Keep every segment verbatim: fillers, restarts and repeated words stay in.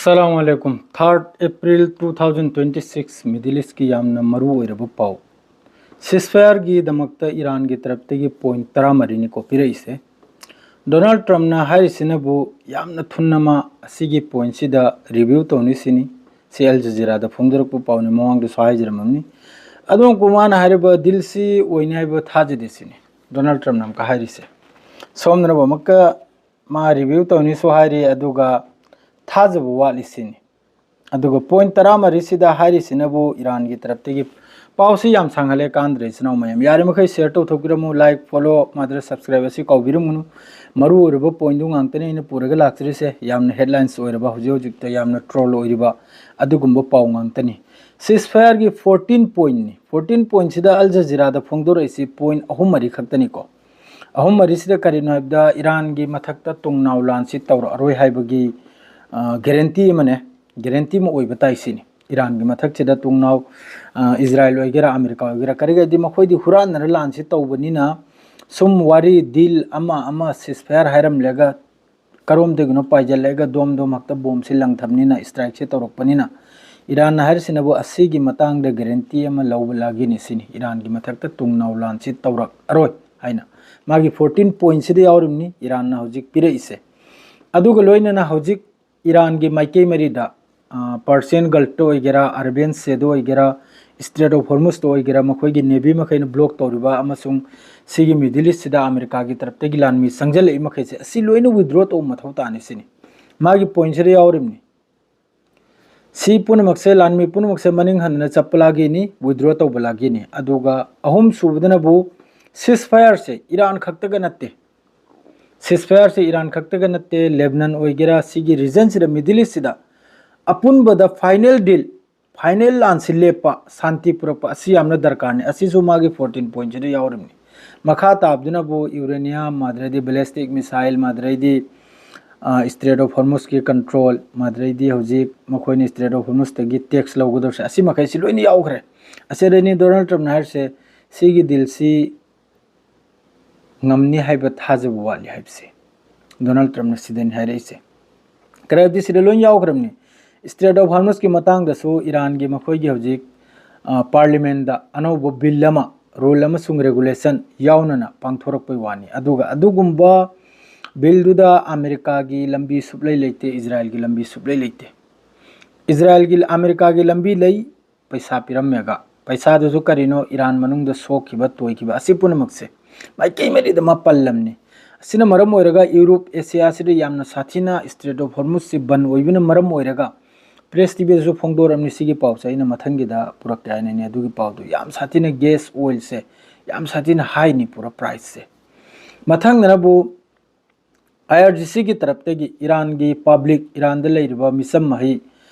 ꯑꯁꯂꯥꯃꯨ ꯑꯂꯥꯏꯀꯨꯝ꯫ Third April two thousand twenty six, Middle Eastꯀꯤ ꯌꯥꯝꯅ ꯃꯔꯨ ꯑꯣꯏꯔꯕ ꯄꯥꯎ꯫ ꯁꯤꯁꯐꯥꯌꯔꯒꯤꯗꯃꯛꯇ ꯏꯔꯥꯟꯒꯤ ꯇꯔꯞꯇꯒꯤ ꯄꯣꯏꯟ ꯇꯔꯥꯃꯔꯤꯅꯤꯀꯣ ꯄꯤꯔꯛꯏꯁꯦ꯫ ꯗꯣꯅꯥꯜꯗ ꯇ꯭ꯔꯝꯞꯅ ꯍꯥꯏꯔꯤꯁꯤꯅꯕꯨ ꯌꯥꯝꯅ ꯊꯨꯅꯃꯛ ꯑꯁꯤꯒꯤ ꯄꯣꯏꯟꯁꯤꯗ ꯔꯤꯚ꯭ꯌꯨ ꯇꯧꯅꯤ ꯁꯤꯅꯤ꯫ ꯁꯤ ꯑꯜ ꯖꯖꯤꯔꯥꯗ ꯐꯣꯡꯗꯣꯔꯛꯄ ꯄꯥꯎꯅꯤ, ꯃꯃꯥꯡꯗꯁꯨ ꯍꯥꯏꯖꯔꯝꯃꯕꯅꯤ꯫ ꯑꯗꯨꯝ ꯃꯥꯅ ꯍꯥꯏꯔꯤꯕ ꯗꯤꯜꯁꯤ ꯑꯣꯏꯅꯤ ꯍꯥꯏꯕ ꯊꯥꯖꯗꯦ ꯁꯤꯅꯤ ꯗꯣꯅꯥꯜꯗ ꯇ꯭ꯔꯝꯞꯅ ꯑꯃꯨꯛꯀ ꯍꯥꯏꯔꯤꯁꯦ꯫ ꯁꯣꯝꯗꯅꯕꯨ ꯑꯃꯨꯛꯀ ꯃꯥ ꯔꯤꯚ꯭ꯌꯨ ꯇꯧꯅꯤꯁꯨ ꯍꯥꯏꯔꯤ, ꯑꯗꯨꯒ ꯊꯥꯖꯕ ꯋꯥꯠꯂꯤ ꯁꯤꯅꯤ꯫ ꯑꯗꯨꯒ ꯄꯣꯏꯟ ꯇꯔꯥꯃꯔꯤꯁꯤꯗ ꯍꯥꯏꯔꯤꯁꯤꯅꯕꯨ ꯏꯔꯥꯟꯒꯤ ꯇꯔꯞꯇꯒꯤ ꯄꯥꯎꯁꯤ ꯌꯥꯝ ꯁꯥꯡꯍꯜꯂꯦ, ꯀꯥꯟꯗ꯭ꯔꯦ ꯏꯆꯤꯟ ꯏꯅꯥꯎ ꯃꯌꯥꯝ꯫ ꯌꯥꯔꯤꯃꯈꯩ ꯁꯤꯌꯔ ꯇꯧꯊꯣꯛꯄꯤꯔꯝꯃꯨ, ꯂꯥꯏꯛ, ꯐꯣꯂꯣ, ꯃꯥꯗꯔ ꯁꯕꯁꯀ꯭ꯔꯥꯏꯕ ꯑꯁꯤ ꯀꯥꯎꯕꯤꯔꯝꯒꯅꯨ꯫ ꯃꯔꯨ ꯑꯣꯏꯔꯕ ꯄꯣꯏꯟꯗꯨ ꯉꯥꯛꯇꯅꯤ ꯑꯩꯅ ꯄꯨꯔꯒ ꯂꯥꯛꯆꯔꯤꯁꯦ꯫ ꯌꯥꯝꯅ ꯍꯦꯗꯂꯥꯏꯟꯁ ꯑꯣꯏꯔꯕ, ꯍꯧꯖꯤꯛ ꯍꯧꯖꯤꯛꯇ ꯌꯥꯝꯅ ꯇ꯭ꯔꯣꯜ ꯑꯣꯏꯔꯤꯕ ꯑꯗꯨꯒꯨꯝꯕ ꯄꯥꯎ ꯉꯥꯛꯇꯅꯤ꯫ ꯁꯤꯁꯐꯥꯌꯔꯒꯤ ꯐꯣꯔꯇꯤꯟ ꯄꯣꯏꯟꯅꯤ꯫ ꯐꯣꯔꯇꯤꯟ ꯄꯣꯏꯟꯁꯤꯗ ꯑꯜ ꯖꯖꯤꯔꯥꯗ ꯐꯣꯡꯗꯣꯔꯛꯏꯁꯤ ꯄꯣꯏꯟ ꯑꯍꯨꯝ ꯃꯔꯤ ꯈꯛꯇꯅꯤꯀꯣ꯫ ꯑꯍꯨꯝ ꯃꯔꯤꯁꯤꯗ ꯀꯔꯤꯅꯣ ꯍꯥꯏꯕꯗ, ꯏꯔꯥꯟꯒꯤ ꯃꯊꯛꯇ ꯇꯨꯡꯅꯥꯎ ꯂꯥꯟꯁꯤ ꯇꯧꯔꯛꯑꯔꯣꯏ ꯍꯥꯏꯕꯒꯤ, ꯑ, ꯒꯦꯔꯦꯟꯇꯤ ꯑꯃꯅꯦ꯫ ꯒꯦꯔꯦꯟꯇꯤ ꯑꯃ ꯑꯣꯏꯕ ꯇꯥꯏ ꯁꯤꯅꯤ꯫ ꯏꯔꯥꯟꯒꯤ ꯃꯊꯛꯁꯤꯗ ꯇꯨꯡꯅꯥꯎ, ꯑ, ꯏꯖꯔꯥꯏꯜ ꯑꯣꯏꯒꯦꯔꯥ, ꯑꯃꯦꯔꯤꯀꯥ ꯑꯣꯏꯒꯦꯔꯥ, ꯀꯔꯤꯒꯗꯤ ꯃꯈꯣꯏꯗꯤ ꯍꯨꯔꯥꯟꯅꯔ ꯂꯥꯟꯁꯤ ꯇꯧꯕꯅꯤꯅ, ꯁꯨꯝ ꯋꯥꯔꯤ, ꯗꯤꯜ ꯑꯃ ꯑꯃ, ꯁꯤꯁꯐꯥꯌꯔ ꯍꯥꯏꯔꯝꯂꯒ ꯀꯔꯣꯝꯗꯒꯤꯅꯣ ꯄꯥꯏꯖꯜꯂꯛꯑꯒ ꯗꯣꯝ ꯗꯣꯝ ꯍꯦꯛꯇ ꯕꯣꯝꯁꯤ ꯂꯪꯊꯕꯅꯤꯅ, ꯁ꯭ꯇ꯭ꯔꯥꯏꯛꯁꯤ ꯇꯧꯔꯛꯄꯅꯤꯅ, ꯏꯔꯥꯟꯅ ꯍꯥꯏꯔꯤꯁꯤꯅꯕꯨ ꯑꯁꯤꯒꯤ ꯃꯇꯥꯡꯗ ꯒꯦꯔꯦꯟꯇꯤ ꯑꯃ ꯂꯧꯕ ꯂꯥꯒꯤꯅꯤ ꯁꯤꯅꯤ꯫ ꯏꯔꯥꯟꯒꯤ ꯃꯊꯛꯇ ꯇꯨꯡꯅꯥꯎ ꯂꯥꯟꯁꯤ ꯇꯧꯔꯛꯑꯔꯣꯏ ꯍꯥꯏꯅ ꯃꯥꯒꯤ ꯐꯣꯔꯇꯤꯟ ꯄꯣꯏꯟꯁꯤꯗ ꯌꯥꯎꯔꯤꯕꯅꯤ ꯏꯔꯥꯟꯅ ꯍꯧꯖꯤꯛ ꯄꯤꯔꯛꯏꯁꯦ꯫ ꯑꯗꯨꯒ ꯂꯣꯏꯅꯅ ꯍꯧꯖꯤꯛ ꯏꯔꯥꯟꯒꯤ ꯃꯥꯏꯀꯩ ꯃꯔꯤꯗ, ꯑ, ꯄꯥꯔꯁꯤꯌꯟ ꯒꯜꯐꯇ ꯑꯣꯏꯒꯦꯔꯥ, ꯑꯔꯥꯕꯤꯌꯟ ꯁꯤꯗ ꯑꯣꯏꯒꯦꯔꯥ, ꯁ꯭ꯇ꯭ꯔꯦꯠ ꯑꯣꯐ ꯍꯣꯔꯃꯨꯖꯇ ꯑꯣꯏꯒꯦꯔꯥ, ꯃꯈꯣꯏꯒꯤ ꯅꯦꯚꯤ ꯃꯈꯩꯅ ꯕ꯭ꯂꯣꯛ ꯇꯧꯔꯤꯕ ꯑꯃꯁꯨꯡ ꯁꯤꯒꯤ ꯃꯤꯗꯜ ꯏꯁꯁꯤꯗ ꯑꯃꯦꯔꯤꯀꯥꯒꯤ ꯇꯔꯞꯇꯒꯤ ꯂꯥꯟꯃꯤ ꯆꯪꯁꯤꯜꯂꯛꯏ ꯃꯈꯩꯁꯦ ꯑꯁꯤ ꯂꯣꯏꯅ ꯋꯤꯗ꯭ꯔꯣ ꯇꯧꯕ ꯃꯊꯧ ꯇꯥꯅꯤ ꯁꯤꯅꯤ꯫ ꯃꯥꯒꯤ ꯄꯣꯏꯟꯁꯤꯗ ꯌꯥꯎꯔꯤꯕꯅꯤ꯫ ꯁꯤ ꯄꯨꯝꯅꯃꯛꯁꯦ, ꯂꯥꯟꯃꯤ ꯄꯨꯝꯅꯃꯛꯁꯦ ꯃꯅꯤꯡ ꯍꯟꯗꯅ ꯆꯠꯄ ꯂꯥꯒꯤꯅꯤ, ꯋꯤꯗ꯭ꯔꯣ ꯇꯧꯕ ꯂꯥꯒꯤꯅꯤ꯫ ꯑꯗꯨꯒ ꯑꯍꯨꯝ ꯁꯨꯕꯗꯅꯕꯨ ꯁꯤꯁꯐꯥꯌꯔꯁꯦ ꯏꯔꯥꯟ ꯈꯛꯇꯒ ꯅꯠꯇꯦ꯫ ꯁꯤꯁꯐꯥꯌꯔꯁꯦ ꯏꯔꯥꯟ ꯈꯛꯇꯒ ꯅꯠꯇꯦ, ꯂꯦꯕꯅꯟ ꯑꯣꯏꯒꯦꯔꯥ, ꯁꯤꯒꯤ ꯔꯤꯖꯟꯁꯤꯗ, ꯃꯤꯗꯜ ꯏꯁꯁꯤꯗ ꯑꯄꯨꯟꯕꯗ ꯐꯥꯏꯅꯦꯜ ꯗꯤꯜ, ꯐꯥꯏꯅꯦꯜ ꯂꯥꯟꯁꯤ ꯂꯦꯞꯄ, ꯁꯥꯟꯇꯤ ꯄꯨꯔꯛꯄ ꯑꯁꯤ ꯌꯥꯝꯅ ꯗꯔꯀꯥꯔꯅꯤ꯫ ꯑꯁꯤꯁꯨ ꯃꯥꯒꯤ ꯐꯣꯔꯇꯤꯟ ꯄꯣꯏꯟꯁꯤꯗ ꯌꯥꯎꯔꯤꯕꯅꯤ꯫ ꯃꯈꯥ ꯇꯥꯕꯗꯨꯅꯕꯨ ꯌꯨꯔꯦꯅꯤꯌꯝ, ꯃꯥꯗꯔꯩꯗꯤ ꯕꯦꯂꯦꯁꯇꯤꯛ ꯃꯤꯁꯥꯏꯜ, ꯃꯥꯗꯔꯩꯗꯤ, ꯑ, ꯁ꯭ꯇ꯭ꯔꯦꯠ ꯑꯣꯐ ꯍꯣꯔꯃꯨꯖꯀꯤ ꯀꯟꯇ꯭ꯔꯣꯜ, ꯃꯥꯗꯔꯩꯗꯤ ꯍꯧꯖꯤꯛ ꯃꯈꯣꯏꯅ ꯁ꯭ꯇ꯭ꯔꯦꯠ ꯑꯣꯐ ꯍꯣꯔꯃꯨꯖꯇꯒꯤ ꯇꯦꯛꯁ ꯂꯧꯒꯗꯧꯔꯤꯁꯦ, ꯑꯁꯤ ꯃꯈꯩꯁꯤ ꯂꯣꯏꯅ ꯌꯥꯎꯈ꯭ꯔꯦ꯫ ꯑꯁꯤꯗꯅꯤ ꯗꯣꯅꯥꯜꯗ ꯇ꯭ꯔꯝꯞꯅ ꯍꯥꯏꯔꯤꯁꯦ, ꯁꯤꯒꯤ ꯗꯤꯜꯁꯤ ꯉꯝꯅꯤ ꯍꯥꯏꯕ ꯊꯥꯖꯕ ꯋꯥꯠꯂꯤ ꯍꯥꯏꯕꯁꯦ ꯗꯣꯅꯥꯜꯗ ꯇ꯭ꯔꯝꯞꯅ ꯁꯤꯗꯅꯤ ꯍꯥꯏꯔꯛꯏꯁꯦ꯫ ꯀꯔꯞꯇꯤ ꯁꯤꯗ ꯂꯣꯏ ꯌꯥꯎꯈ꯭ꯔꯕꯅꯤ꯫ Strait of Hormuzꯀꯤ ꯃꯇꯥꯡꯗꯁꯨ ꯏꯔꯥꯟꯒꯤ ꯃꯈꯣꯏꯒꯤ ꯍꯧꯖꯤꯛ, ꯑ, parliamentꯇ ꯑꯅꯧꯕ bill ꯑꯃ, rule ꯑꯃꯁꯨꯡ regulation ꯌꯥꯎꯅꯅ ꯄꯥꯡꯊꯣꯔꯛꯄꯩ ꯋꯥꯅꯤ꯫ ꯑꯗꯨꯒ ꯑꯗꯨꯒꯨꯝꯕ billꯗꯨꯗ ꯑꯃꯦꯔꯤꯀꯥꯒꯤ ꯂꯝꯕꯤ ꯁꯨꯞꯂꯩ ꯂꯩꯇꯦ, ꯏꯖꯔꯥꯏꯜꯒꯤ ꯂꯝꯕꯤ ꯁꯨꯞꯂꯩ ꯂꯩꯇꯦ꯫ ꯏꯖꯔꯥꯏꯜꯒꯤ, ꯑꯃꯦꯔꯤꯀꯥꯒꯤ ꯂꯝꯕꯤ ꯂꯩ, ꯄꯩꯁꯥ ꯄꯤꯔꯝꯃꯦꯒ꯫ ꯄꯩꯁꯥꯗꯨꯁꯨ ꯀꯔꯤꯅꯣ? ꯏꯔꯥꯟ ꯃꯅꯨꯡꯗ ꯁꯣꯛꯈꯤꯕ, ꯇꯣꯏꯈꯤꯕ, ꯑꯁꯤ ꯄꯨꯝꯅꯃꯛꯁꯦ ꯃꯥꯏꯀꯩ ꯃꯔꯤꯗ ꯃꯥ ꯄꯜꯂꯝꯅꯤ꯫ ꯑꯁꯤꯅ ꯃꯔꯝ ꯑꯣꯏꯔꯒ ꯌꯨꯔꯣꯞ, ꯑꯦꯁꯤꯌꯥꯁꯤꯗ ꯌꯥꯝꯅ ꯁꯥꯊꯤꯅ Strait of Hormuzꯁꯤ ꯕꯟ ꯑꯣꯏꯕꯅ ꯃꯔꯝ ꯑꯣꯏꯔꯒ, Press TVꯗꯁꯨ ꯐꯣꯡꯗꯣꯔꯝꯅꯤ꯫ ꯁꯤꯒꯤ ꯄꯥꯎꯁꯦ ꯑꯩꯅ ꯃꯊꯪꯒꯤꯗ ꯄꯨꯔꯛꯀꯦ ꯍꯥꯏꯅꯅꯦ꯫ ꯑꯗꯨꯒꯤ ꯄꯥꯎꯗꯨ ꯌꯥꯝ ꯁꯥꯊꯤꯅ, gas oilꯁꯦ ꯌꯥꯝ ꯁꯥꯊꯤꯅ highꯅꯤ ꯄꯨꯔꯥ priceꯁꯦ꯫ ꯃꯊꯪꯗꯅꯕꯨ IRGCꯒꯤ ꯇꯔꯞꯇꯒꯤ ꯏꯔꯥꯟꯒꯤ public, ꯏꯔꯥꯟꯗ ꯂꯩꯔꯤꯕ ꯃꯤꯆꯝ ꯃꯍꯩ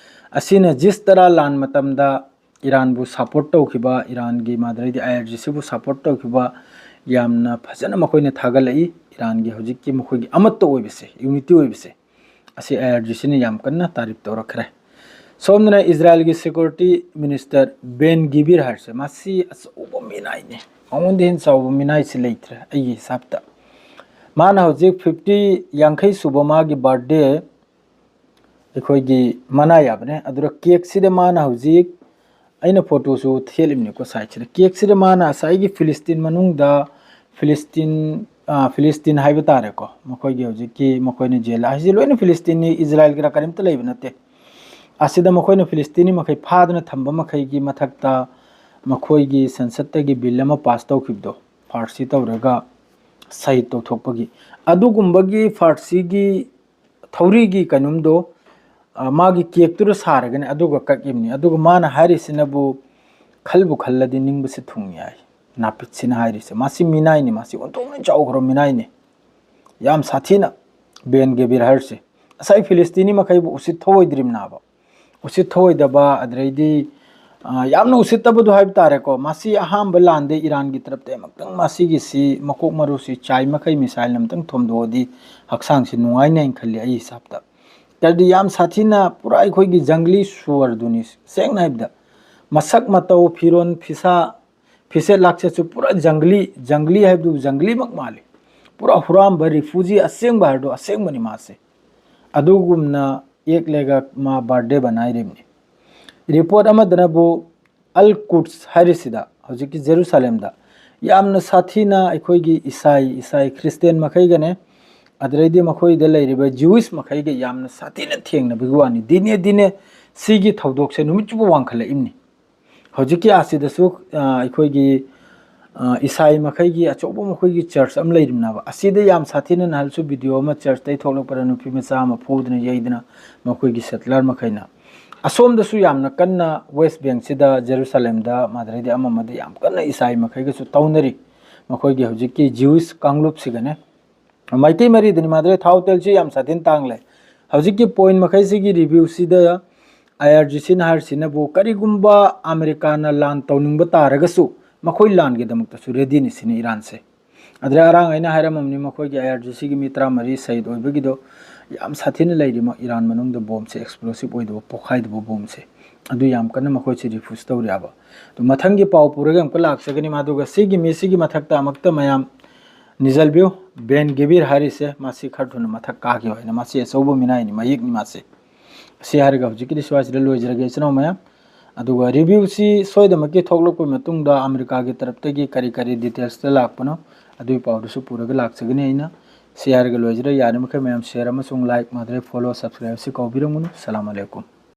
ꯑꯁꯤꯅ ꯖꯤꯁ ꯇꯔꯥ ꯂꯥꯟ ꯃꯇꯝꯗ ꯏꯔꯥꯟꯕꯨ support ꯇꯧꯈꯤꯕ, ꯏꯔꯥꯟꯒꯤ ꯃꯥꯗꯔꯩꯗꯤ IRGCꯕꯨ support ꯇꯧꯈꯤꯕ ꯌꯥꯝꯅ ꯐꯖꯅ ꯃꯈꯣꯏꯅ ꯊꯥꯒꯠꯂꯛꯏ꯫ ꯏꯔꯥꯟꯒꯤ ꯍꯧꯖꯤꯛꯀꯤ ꯃꯈꯣꯏꯒꯤ ꯑꯃꯠꯇ ꯑꯣꯏꯕꯁꯦ, unity ꯑꯣꯏꯕꯁꯦ, ꯑꯁꯤ IRGCꯅ ꯌꯥꯝ ꯀꯟꯅ ꯇꯥꯔꯤꯞ ꯇꯧꯔꯛꯈ꯭ꯔꯦ꯫ ꯁꯣꯝꯗꯅ ꯏꯖꯔꯥꯏꯜꯒꯤ security minister Ben Gvir ꯍꯥꯏꯔꯤꯁꯦ, ꯃꯁꯤ ꯑꯆꯧꯕ ꯃꯤꯅꯥꯏꯅꯦ꯫ ꯃꯉꯣꯟꯗ ꯍꯦꯟꯅ ꯆꯥꯎꯕ ꯃꯤꯅꯥꯏꯁꯤ ꯂꯩꯇ꯭ꯔꯦ ꯑꯩꯒꯤ ꯍꯤꯁꯥꯞꯇ꯫ ꯃꯥꯅ ꯍꯧꯖꯤꯛ fifty, ꯌꯥꯡꯈꯩ ꯁꯨꯕ ꯃꯥꯒꯤ birthday ꯑꯩꯈꯣꯏꯒꯤ ꯃꯅꯥ ꯌꯥꯕꯅꯦ꯫ ꯑꯗꯨꯒ cakeꯁꯤꯗ ꯃꯥꯅ ꯍꯧꯖꯤꯛ, ꯑꯩꯅ photoꯁꯨ ꯊꯦꯠꯂꯤꯕꯅꯤꯀꯣ sideꯁꯤꯗ꯫ Cakeꯁꯤꯗ ꯃꯥꯅ ꯉꯁꯥꯏꯒꯤ ꯐꯤꯂꯤꯁꯇꯤꯟ ꯃꯅꯨꯡꯗ ꯐꯤꯂꯤꯁꯇꯤꯟ, ꯑ, ꯐꯤꯂꯤꯁꯇꯤꯟ ꯍꯥꯏꯕ ꯇꯥꯔꯦꯀꯣ, ꯃꯈꯣꯏꯒꯤ ꯍꯧꯖꯤꯛꯀꯤ ꯃꯈꯣꯏꯅ ꯖꯦꯜ ꯍꯥꯏꯁꯤ ꯂꯣꯏꯅ ꯐꯤꯂꯤꯁꯇꯤꯟꯅꯤ, ꯏꯖꯔꯥꯏꯜꯒꯤꯔ ꯀꯔꯤꯝꯇ ꯂꯩꯕ ꯅꯠꯇꯦ꯫ ꯑꯁꯤꯗ ꯃꯈꯣꯏꯅ ꯐꯤꯂꯤꯁꯇꯤꯟꯅꯤ ꯃꯈꯩ ꯐꯥꯗꯨꯅ ꯊꯝꯕ ꯃꯈꯩꯒꯤ ꯃꯊꯛꯇ ꯃꯈꯣꯏꯒꯤ ꯁꯪꯁꯠꯇꯒꯤ bill ꯑꯃ pass ꯇꯧꯈꯤꯕꯗꯣ, ꯐꯥꯔꯁꯤ ꯇꯧꯔꯒ ꯁꯍꯤꯗ ꯇꯧꯊꯣꯛꯄꯒꯤ, ꯑꯗꯨꯒꯨꯝꯕꯒꯤ ꯐꯥꯔꯁꯤꯒꯤ ꯊꯧꯔꯤꯒꯤ ꯀꯩꯅꯣꯝꯗꯣ, ꯑ, ꯃꯥꯒꯤ cakeꯇꯨꯗ ꯁꯥꯔꯒꯅꯦ, ꯑꯗꯨꯒ ꯀꯛꯏꯕꯅꯤ꯫ ꯑꯗꯨꯒ ꯃꯥꯅ ꯍꯥꯏꯔꯤꯁꯤꯅꯕꯨ ꯈꯜꯕꯨ ꯈꯜꯂꯗꯤ ꯅꯤꯡꯕꯁꯤ ꯊꯨꯡ ꯌꯥꯏ꯫ ꯅꯥꯄꯤꯠꯁꯤꯅ ꯍꯥꯏꯔꯤꯁꯦ, ꯃꯥꯁꯤ ꯃꯤꯅꯥꯏꯅꯤ, ꯃꯥꯁꯤ ꯑꯣꯟꯊꯣꯛꯅ ꯆꯥꯎꯈ꯭ꯔꯕ ꯃꯤꯅꯥꯏꯅꯤ꯫ ꯌꯥꯝ ꯁꯥꯊꯤꯅ Ben Gvir ꯍꯥꯏꯔꯤꯁꯦ꯫ ꯉꯁꯥꯏ ꯐꯤꯂꯤꯁꯇꯤꯅꯤ ꯃꯈꯩꯕꯨ ꯎꯁꯤꯠ ꯊꯧꯑꯣꯏꯗ꯭ꯔꯤꯕꯅꯥꯕ꯫ ꯎꯁꯤꯠ ꯊꯧꯑꯣꯏꯗꯕ, ꯑꯗꯨꯗꯩꯗꯤ, ꯑ, ꯌꯥꯝꯅ ꯎꯁꯤꯠꯇꯕꯗꯣ ꯍꯥꯏꯕ ꯇꯥꯔꯦꯀꯣ꯫ ꯃꯁꯤ ꯑꯍꯥꯟꯕ ꯂꯥꯟꯗꯤ ꯏꯔꯥꯟꯒꯤ ꯇꯔꯞꯇ ꯑꯃꯨꯛꯇꯪ ꯃꯁꯤꯒꯤꯁꯤ ꯃꯀꯣꯛ ꯃꯔꯨꯁꯤ ꯆꯥꯏ ꯃꯈꯩ missile ꯑꯃꯇꯪ ꯊꯣꯝꯗꯣꯛꯑꯗꯤ ꯍꯛꯆꯥꯡꯁꯤ ꯅꯨꯡꯉꯥꯏꯅꯤ ꯍꯥꯏꯅ ꯈꯜꯂꯤ ꯑꯩ ꯍꯤꯁꯥꯞꯇ꯫ ꯀꯔꯤꯗꯤ ꯌꯥꯝ ꯁꯥꯊꯤꯅ ꯄꯨꯔꯥ ꯑꯩꯈꯣꯏꯒꯤ ꯖꯪꯒꯂꯤ ꯁꯨꯋꯔꯗꯨꯅꯤ꯫ ꯁꯦꯡꯅ ꯍꯥꯏꯕꯗ ꯃꯁꯛ ꯃꯇꯧ, ꯐꯤꯔꯣꯟ ꯐꯤꯁꯥ, ꯐꯤꯁꯦꯠ ꯂꯥꯛꯆꯦꯠꯁꯨ ꯄꯨꯔꯥ ꯖꯪꯒꯂꯤ, ꯖꯪꯒꯂꯤ ꯍꯥꯏꯕꯗꯨ ꯖꯪꯒꯂꯤꯃꯛ ꯃꯥꯜꯂꯤ꯫ ꯄꯨꯔꯥ ꯍꯨꯔꯥꯟꯕ, refugee ꯑꯁꯦꯡꯕ ꯍꯥꯏꯕꯗꯨ ꯑꯁꯦꯡꯕꯅꯤ ꯃꯥꯁꯦ꯫ ꯑꯗꯨꯒꯨꯝꯅ ꯑꯦꯛ ꯂꯦꯒ ꯃꯥ ꯕꯥꯔꯗꯦ ꯕꯅꯥꯏꯔꯤꯕꯅꯤ꯫ ꯔꯤꯄꯣꯔꯠ ꯑꯃꯗꯅꯕꯨ ꯑꯜ ꯀꯨꯗꯁ ꯍꯥꯏꯔꯤꯁꯤꯗ, ꯍꯧꯖꯤꯛꯀꯤ ꯖꯦꯔꯨꯁꯥꯂꯦꯝꯗ ꯌꯥꯝꯅ ꯁꯥꯊꯤꯅ ꯑꯩꯈꯣꯏꯒꯤ ꯏꯁꯥꯏ, ꯏꯁꯥꯏ ꯈ꯭ꯔꯤꯁꯇꯦꯟ ꯃꯈꯩꯒꯅꯦ, ꯑꯗꯨꯗꯩꯗꯤ ꯃꯈꯣꯏꯗ ꯂꯩꯔꯤꯕ ꯖ꯭ꯌꯨꯏꯁ ꯃꯈꯩꯒ ꯌꯥꯝꯅ ꯁꯥꯊꯤꯅ ꯊꯦꯡꯅꯕꯒꯤ ꯋꯥꯅꯤ꯫ ꯗꯤꯅꯦ ꯗꯤꯅꯦ ꯁꯤꯒꯤ ꯊꯧꯗꯣꯛꯁꯦ ꯅꯨꯃꯤꯠ ꯆꯨꯞꯄ ꯋꯥꯡꯈꯠꯂꯛꯏꯕꯅꯤ꯫ ꯍꯧꯖꯤꯛꯀꯤ ꯑꯁꯤꯗꯁꯨ, ꯑ, ꯑꯩꯈꯣꯏꯒꯤ, ꯑ, ꯏꯁꯥꯏ ꯃꯈꯩꯒꯤ ꯑꯆꯧꯕ ꯃꯈꯣꯏꯒꯤ ꯆꯔꯆ ꯑꯃ ꯂꯩꯔꯤꯕꯅꯦꯕ꯫ ꯑꯁꯤꯗ ꯌꯥꯝ ꯁꯥꯊꯤꯅ ꯅꯍꯥꯟꯁꯨ ꯚꯤꯗꯤꯑꯣ ꯑꯃ ꯆꯔꯆꯇꯩ ꯊꯣꯛꯂꯛꯄꯗ ꯅꯨꯄꯤ ꯃꯆꯥ ꯑꯃ ꯐꯨꯗꯅ ꯌꯩꯗꯅ ꯃꯈꯣꯏꯒꯤ ꯁꯦꯇꯂꯔ ꯃꯈꯩꯅ꯫ ꯑꯁꯣꯝꯗꯁꯨ ꯌꯥꯝꯅ ꯀꯟꯅ ꯋꯦꯁ ꯕꯦꯡꯁꯤꯗ, ꯖꯦꯔꯨꯁꯥꯂꯦꯝꯗ, ꯃꯥꯗꯔꯩꯗꯤ ꯑꯃ ꯑꯃꯗ ꯌꯥꯝ ꯀꯟꯅ ꯏꯁꯥꯏ ꯃꯈꯩꯒꯁꯨ ꯇꯧꯅꯔꯤ꯫ ꯃꯈꯣꯏꯒꯤ ꯍꯧꯖꯤꯛꯀꯤ ꯖ꯭ꯌꯨꯏꯁ ꯀꯥꯡꯂꯨꯞꯁꯤꯒꯅꯦ꯫ ꯃꯩꯇꯩ ꯃꯔꯤꯗꯅꯤ ꯃꯥꯗꯔꯩ ꯊꯥꯎ ꯇꯦꯜꯁꯤ ꯌꯥꯝ ꯁꯥꯊꯤꯅ ꯇꯥꯡꯂꯦ꯫ ꯍꯧꯖꯤꯛꯀꯤ ꯄꯣꯏꯟ ꯃꯈꯩꯁꯤꯒꯤ ꯔꯤꯚ꯭ꯌꯨꯁꯤꯗ ꯑꯥꯏ ꯑꯥꯔ ꯖꯤ ꯁꯤꯅ ꯍꯥꯏꯔꯤꯁꯤꯅꯕꯨ, ꯀꯔꯤꯒꯨꯝꯕ ꯑꯃꯦꯔꯤꯀꯥꯅ ꯂꯥꯟ ꯇꯧꯅꯤꯡꯕ ꯇꯥꯔꯒꯁꯨ ꯃꯈꯣꯏ ꯂꯥꯟꯒꯤꯗꯃꯛꯇꯁꯨ ꯔꯦꯗꯤꯅꯤ ꯁꯤꯅꯤ ꯏꯔꯥꯟꯁꯦ꯫ ꯑꯗꯨꯗ ꯑꯔꯥꯡ ꯑꯩꯅ ꯍꯥꯏꯔꯝꯃꯕꯅꯤ, ꯃꯈꯣꯏꯒꯤ ꯑꯥꯏ ꯑꯥꯔ ꯖꯤ ꯁꯤꯒꯤ ꯃꯤ ꯇꯔꯥꯃꯔꯤ ꯁꯍꯤꯗ ꯑꯣꯏꯕꯒꯤꯗꯣ ꯌꯥꯝ ꯁꯥꯊꯤꯅ ꯂꯩꯔꯤ꯫ ꯏꯔꯥꯟ ꯃꯅꯨꯡꯗ ꯕꯣꯝꯁꯦ, ꯑꯦꯛꯁꯄ꯭ꯂꯣꯁꯤꯞ ꯑꯣꯏꯗꯕ, ꯄꯣꯈꯥꯏꯗꯕ ꯕꯣꯝꯁꯦ, ꯑꯗꯨ ꯌꯥꯝ ꯀꯟꯅ ꯃꯈꯣꯏꯁꯦ ꯔꯤꯐ꯭ꯌꯨꯁ ꯇꯧꯔꯤ ꯍꯥꯏꯕ꯫ ꯑꯗꯨ ꯃꯊꯪꯒꯤ ꯄꯥꯎ ꯄꯨꯔꯒ ꯑꯃꯨꯛꯀ ꯂꯥꯛꯆꯒꯅꯤ꯫ ꯑꯗꯨꯒ ꯁꯤꯒꯤ ꯃꯤꯁꯤꯒꯤ ꯃꯊꯛꯇ ꯑꯃꯨꯛꯇ ꯃꯌꯥꯝ ꯅꯤꯖꯜꯕꯤꯌꯨ, ꯕꯦꯟ ꯒꯤꯕꯤꯔ ꯍꯥꯏꯔꯤꯁꯦ, ꯃꯥꯁꯤ ꯈꯔ ꯊꯨꯅ ꯃꯊꯛ ꯀꯥꯈꯤꯌꯣ ꯍꯥꯏꯅ, ꯃꯥꯁꯤ ꯑꯆꯧꯕ ꯃꯤꯅꯥꯏꯅꯤ, ꯃꯌꯦꯛꯅꯤ ꯃꯥꯁꯤ꯫ ꯑꯁꯤ ꯍꯥꯏꯔꯒ ꯍꯧꯖꯤꯛꯀꯤꯗꯤ ꯁ꯭ꯋꯥꯏꯁꯤꯗ ꯂꯣꯏꯖꯔꯒꯦ ꯏꯆꯤꯟ ꯏꯅꯥꯎ ꯃꯌꯥꯝ꯫ ꯑꯗꯨꯒ ꯔꯤꯚ꯭ꯌꯨꯁꯤ ꯁꯣꯏꯗꯅꯃꯛꯀꯤ ꯊꯣꯛꯂꯛꯄ ꯃꯇꯨꯡꯗ ꯑꯃꯦꯔꯤꯀꯥꯒꯤ ꯇꯔꯞꯇꯒꯤ ꯀꯔꯤ ꯀꯔꯤ ꯗꯤꯇꯦꯜꯁꯇ ꯂꯥꯛꯄꯅꯣ, ꯑꯗꯨꯒꯤ ꯄꯥꯎꯗꯨꯁꯨ ꯄꯨꯔꯒ ꯂꯥꯛꯆꯒꯅꯤ ꯑꯩꯅ꯫ ꯁꯤ ꯍꯥꯏꯔꯒ ꯂꯣꯏꯖꯔꯦ꯫ ꯌꯥꯔꯤꯃꯈꯩ ꯃꯌꯥꯝ ꯁꯤꯌꯔ ꯑꯃꯁꯨꯡ ꯂꯥꯏꯛ, ꯃꯥꯗꯔꯩ ꯐꯣꯂꯣ, ꯁꯕꯁꯀ꯭ꯔꯥꯏꯕꯁꯤ ꯀꯥꯎꯕꯤꯔꯝꯒꯅꯨ꯫ ꯁꯂꯥꯝ ꯑꯂꯩꯀꯨꯝ꯫